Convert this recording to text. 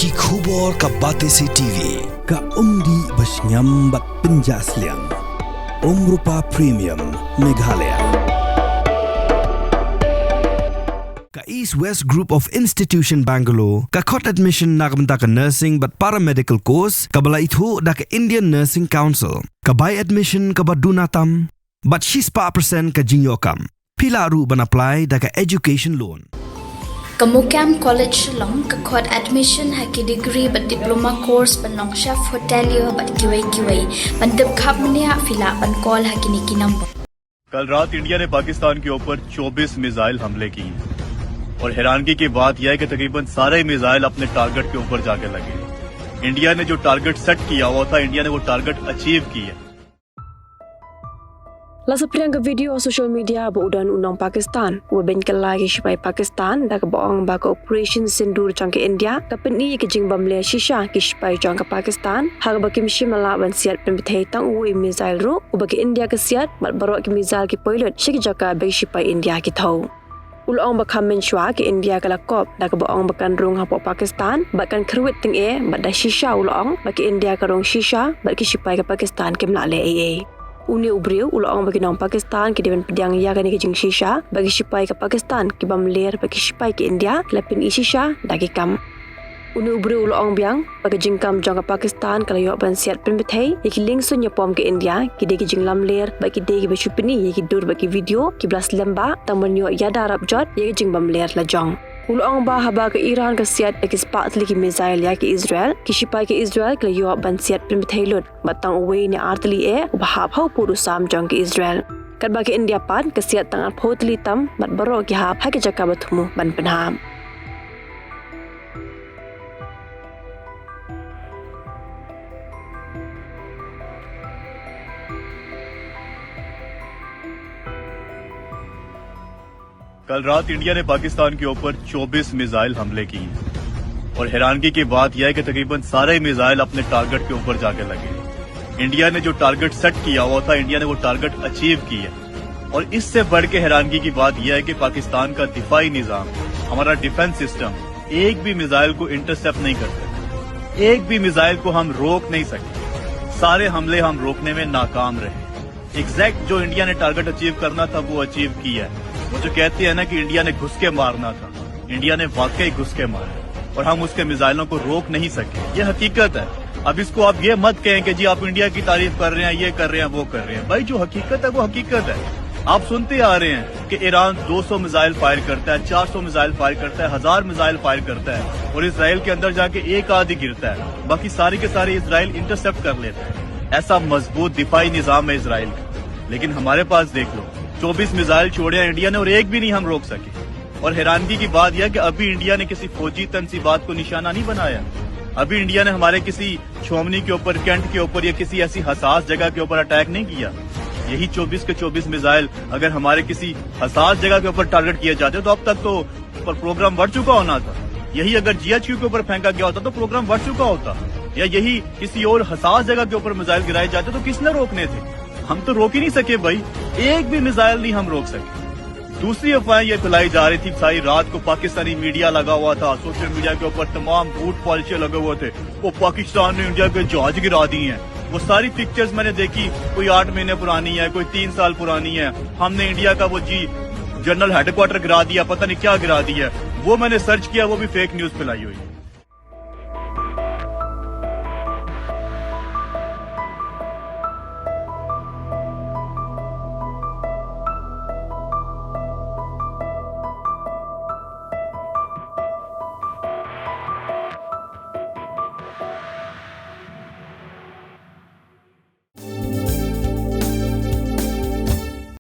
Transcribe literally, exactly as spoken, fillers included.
Ki khubor ka Batesi T V, ka umdih ba shngiam bad pynjah sliang. Umrupa Premium, Meghalaya. Ka East West Group of Institution Bangalore, ka khot admission na ka bynta ka nursing bad paramedical course, kaba la ithuh da ka Indian Nursing Council, ka bai admission kaba duna tam, bad shispah percent ka jingïoh kam. Phi lah ruh ban apply da ka education loan. Ka Mukam College Shillong ka khot admission ha ki degree bad diploma course ban long chef hotelier bad kiwei kiwei. Ban tip khapmniah phi lah ban call ha kine ki number. कल रात इंडिया ने पाकिस्तान के ऊपर चौबीस मिसाइल हमले किए हैं और हैरानगी की बात यह है कि तकरीबन सारे ही मिसाइल अपने टारगेट के ऊपर जाके लगे। इंडिया ने जो टारगेट सेट किया हुआ था, इंडिया ने वो टारगेट अचीव किया। La saphriang ka video ha social media ba u don u nong Pakistan uba beiñ kylla ïa ki shipai Pakistan da kaba ong ba ka Operation Sindoor jong ka India ka pyni ïa ka jingbam ler shisha ki shipai jong ka Pakistan, ha kaba kim shym la lah ban siat pynbthei tang uwei u missile ruh uba ka India ka siat, bad baroh ki missile ki poi lut sha ki jaka ba ki shipai India ki thew. U la ong ba kham mynshuwa ka India ka la kop da kaba ong ba kan rung hapoh Pakistan bad kan kyrwit tyngeh, bad da shisha u la ong ba ka India ka rung shisha bad ki shipai ka Pakistan kim lah leh ei ei. Une u briew u la ong ba ki nong Pakistan ki dei ban pdiang ïa kane ka jingshisha ba ki shipai ka Pakistan ki bam ler bad ki shipai ka India ki la pyni shisha da ki kam. Une u briew u la ong biang ba ka jingkam jong ka Pakistan ka la ïoh ban siat pynbthei ïa ki liengsuiñ ïapom ka India, ki dei ki jinglamler bad ki dei kiba shu pyni ïa ki dur bad ki video kiba la slem bha tang ban ïoh ïada rap jot ïa ka jingbam ler la jong. U la ong ba haba ka Iran ka siat da ki spah tylli ki missile ïa ka Israel, ki shipai ka Israel ki la ïoh ban siat pynbthei lut bad tang uwei ne ar tylli eh uba hap ha u pud u sam jong ka Israel. Katba ka India pat ka siat tang arphew tylli tam bad baroh ki hap ha ki jaka ba thmu ban pynhap. कल रात इंडिया ने पाकिस्तान के ऊपर चौबीस मिसाइल हमले किए हैं और हैरानगी की बात यह है कि तकरीबन सारे ही मिसाइल अपने टारगेट के ऊपर जाके लगे। इंडिया ने जो टारगेट सेट किया हुआ था, इंडिया ने वो टारगेट अचीव किया। और इससे बढ़ के हैरानगी की बात यह है कि पाकिस्तान का दिफाई निजाम, हमारा डिफेंस सिस्टम, एक भी मिसाइल को इंटरसेप्ट नहीं कर सके। एक भी मिसाइल को हम रोक नहीं सके। सारे हमले हम रोकने में नाकाम रहे। एग्जैक्ट जो इंडिया ने टारगेट अचीव करना था, वो अचीव किया है। वो जो कहते हैं ना कि इंडिया ने घुस के मारना था, इंडिया ने वाकई घुस के मारा और हम उसके मिसाइलों को रोक नहीं सके। ये हकीकत है। अब इसको आप ये मत कहें कि जी आप इंडिया की तारीफ कर रहे हैं, ये कर रहे हैं, वो कर रहे हैं। भाई, जो हकीकत है वो हकीकत है। आप सुनते आ रहे हैं कि ईरान दो सौ मिसाइल फायर करता है, चार सौ मिसाइल फायर करता है, हजार मिसाइल फायर करता है और इसराइल के अंदर जाके एक आध ही गिरता है, बाकी सारे के सारे इसराइल इंटरसेप्ट कर लेता है। ऐसा मजबूत दिफाई निजाम है इसराइल का। लेकिन हमारे पास देख लो, चौबीस मिसाइल छोड़े हैं इंडिया ने और एक भी नहीं हम रोक सके। और हैरानगी की बात यह कि अभी इंडिया ने किसी फौजी तंजीमात को निशाना नहीं बनाया। अभी इंडिया ने हमारे किसी छावनी के ऊपर, कैंट के ऊपर या किसी ऐसी हसास जगह के ऊपर अटैक नहीं किया। यही चौबीस के चौबीस मिसाइल अगर हमारे किसी हसास जगह के ऊपर टारगेट किए जाते तो अब तक तो पर प्रोग्राम बढ़ चुका होना था। यही अगर जीएचक्यू के ऊपर फेंका गया होता तो प्रोग्राम बढ़ चुका होता, या यही किसी और हसास जगह के ऊपर मिसाइल गिराए जाते तो किसने रोकने थे? हम तो रोक ही नहीं सके भाई, एक भी मिसाइल नहीं हम रोक सके। दूसरी अफवाहें ये फैलाई जा रही थी, सारी रात को पाकिस्तानी मीडिया लगा हुआ था, सोशल मीडिया के ऊपर तमाम झूठ पॉलिसी लगे हुए थे, वो पाकिस्तान ने इंडिया के जहाज गिरा दिए हैं। वो सारी पिक्चर्स मैंने देखी, कोई आठ महीने पुरानी है, कोई तीन साल पुरानी है। हमने इंडिया का वो जी जनरल हेडक्वार्टर गिरा दिया, पता नहीं क्या गिरा दिया। वो मैंने सर्च किया, वो भी फेक न्यूज़ फैलाई हुई है।